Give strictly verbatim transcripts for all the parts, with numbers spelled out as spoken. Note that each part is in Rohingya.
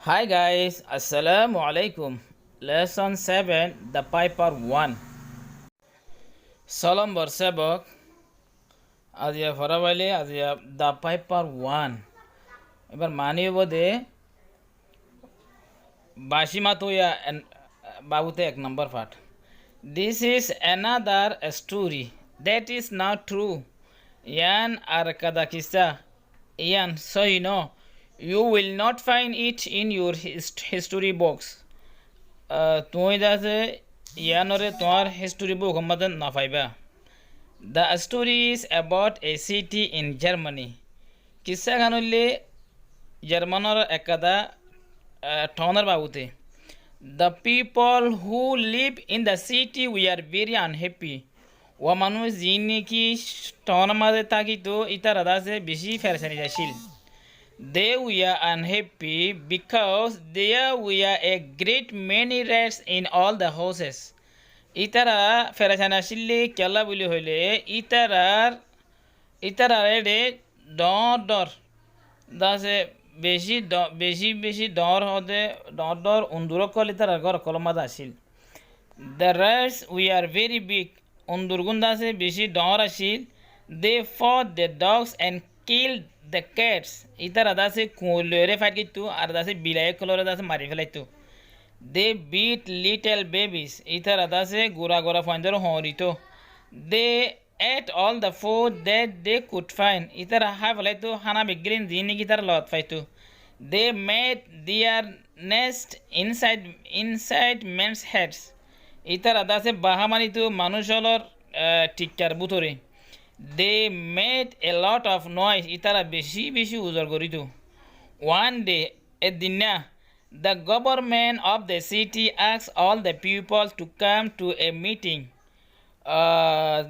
Hi guys, assalamu alaikum. Lesson seven, The Piper one. Só lombor sebok, aziya fora baile, aziya The Piper one. Ibar mani óibo de, Baci Matoya en-, babute ek nombor part. This is another story that is not true. Yián ar ekkán kissá, yián sóhi no. You will not find it in your hist-, history books. Ah, tuñí dase yiánore tuáñr history book or mazé no faiba. The story is about a city in Germany. Kissá gán óile German or ekkán, ah, town or babute. The people who live in the city were very unhappy. Ó manúic ziín niki town or mazé tákito, ítara dase beci ferecanit accíl. They were unhappy because there were a great many rats in all the houses. Ítara ferecanit accíl de kiyólla buli hoile, ítarar, ítarar ére dhoóñr dhoóñr, dase beci dho-, beci beci dhoóñr hoó de, dhoóñr dhoóñr undur ókkol ítarar gór ókkol or mazé accíl. The rats were very big. Undur gún dase beci dhoóñr accíl. They fought the dogs and killed the cats. Ítara dase kuñir loi ére fight goittó, ar dase bilai ókkol ore dase mari felaitó. They beat little babies. Ítara dase gura gura fuaindóre hoñrito. They ate all the food that they could find. Ítara hái felaitó hána beggín ziín niki ítara lot faitó. They made their nest inside, inside men's heads. Ítara dase baha banito manúic ólor, eh, thikkar bútore. They made a lot of noise. Ítara beci beci uzor gorito. One day, ek din na, the government of the city asked all the people to come to a meeting. Ah,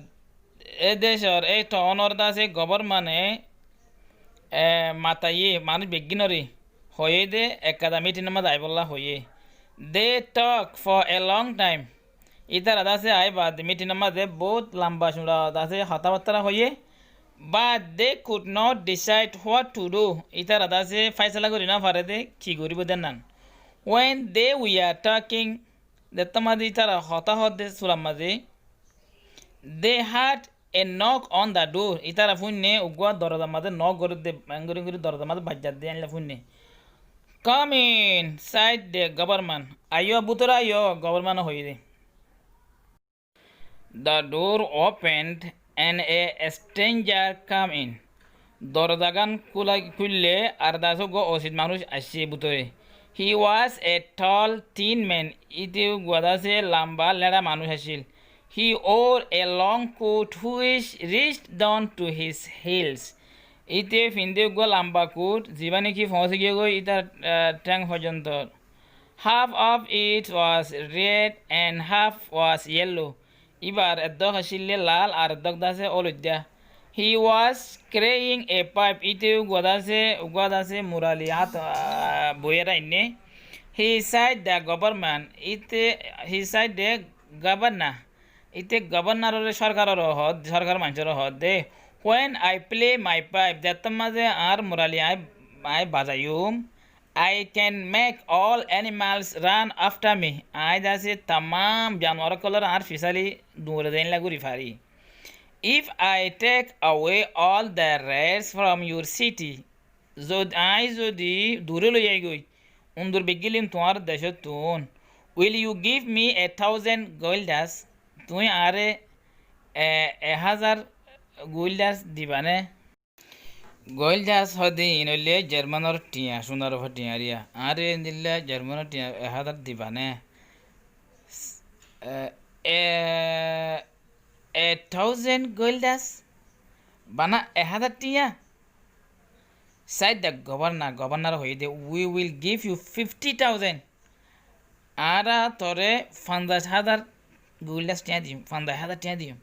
e decor, e town or dase government e, eh, mataiyé, manúic beggín ore hoiyé de ekkán meeting or mazé aibolla hoiyé. They talk for a long time. Ítara dase aái baade meeting or mazé bout lamba cúra dase hotábattá hoiyé. But they could not decide what to do. Ítara dase faisala gori no fare de ki goribo de nan. When they were talking, zettót mazé ítara hotá hoódde sular mazé, they heard a knock on the door. Ítara fúinne uggúa dorozar mazé knock gorédde, engori engori dorozar mazé baijjadde, éilla fúinne. Come in, said the government. Aiyó, bútore aiyó, government e hoiyé de. The door opened and a stranger came in. Dorozagán kúla-, kúille ar dase uggúa ocit manúic aiccé bútore. He was a tall, thin man. Íte uggúa dase lamba, leñça manúic accíl. He wore a long coat which reached down to his heels. Íte findé uggúa lamba coat, zibá niki foóñsi giyé goi ítar, ah, théng foijjonto. Half of it was red and half was yellow. Íbar eddók accíl de lal ar eddók dase óloidda. He was carrying a pipe. Íte uggúa dase, uggúa dase murali hát, ah, boiyére ainné. He said the government. Íte, he said the governor. Íte governor ore, sorkar ore hoó, sorkar maincóre hoó de. When I play my pipe, zettót mazé añár murali aññí, aññí bazaiyum, I can make all animals run after me. Aññí dase tamám januar ókkolóre añár fisali duñre de éilla gorí fari. If I take away all the rats from your city, zod-, aññí zodi dure loi aigói undur beggílin tuáñr decóttun, will you give me a thousand guilders? Tuñí añáre, e, ek házar guilders diba né? Guilders hoóde iín óilde Germanor thiañ, sunar uore thiañ riya. Añáre endilla Germanor thiañ ek házar diba né? S-, e, e, a thousand guilders? Bana ek házar thiañ? Said the governor, governor hoiyé de, we will give you fifty thousand. Añára tore fonzaic házar guilders thiañ diyum, fonzaic házar thiañ diyum.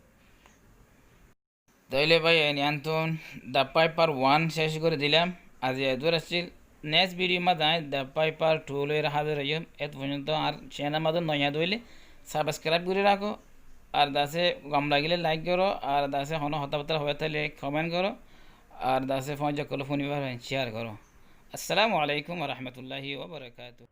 Tóile bái, en iántun The Piper one céc gorí dilam. Aijja eddúr accíl. Next video mazé aññí The Piper two loi házir óiyum. Eto foijjonto añár channel mazé noya de óile subscribe gorí rakó. Ar dase gom lagile like goró. Ar dase hono hotábattá hoibar táile comment goró. Ar dase foñsí ókkole fúni fare share goró. Assalamu alaikum wa rahmatullahi wa barakatuh.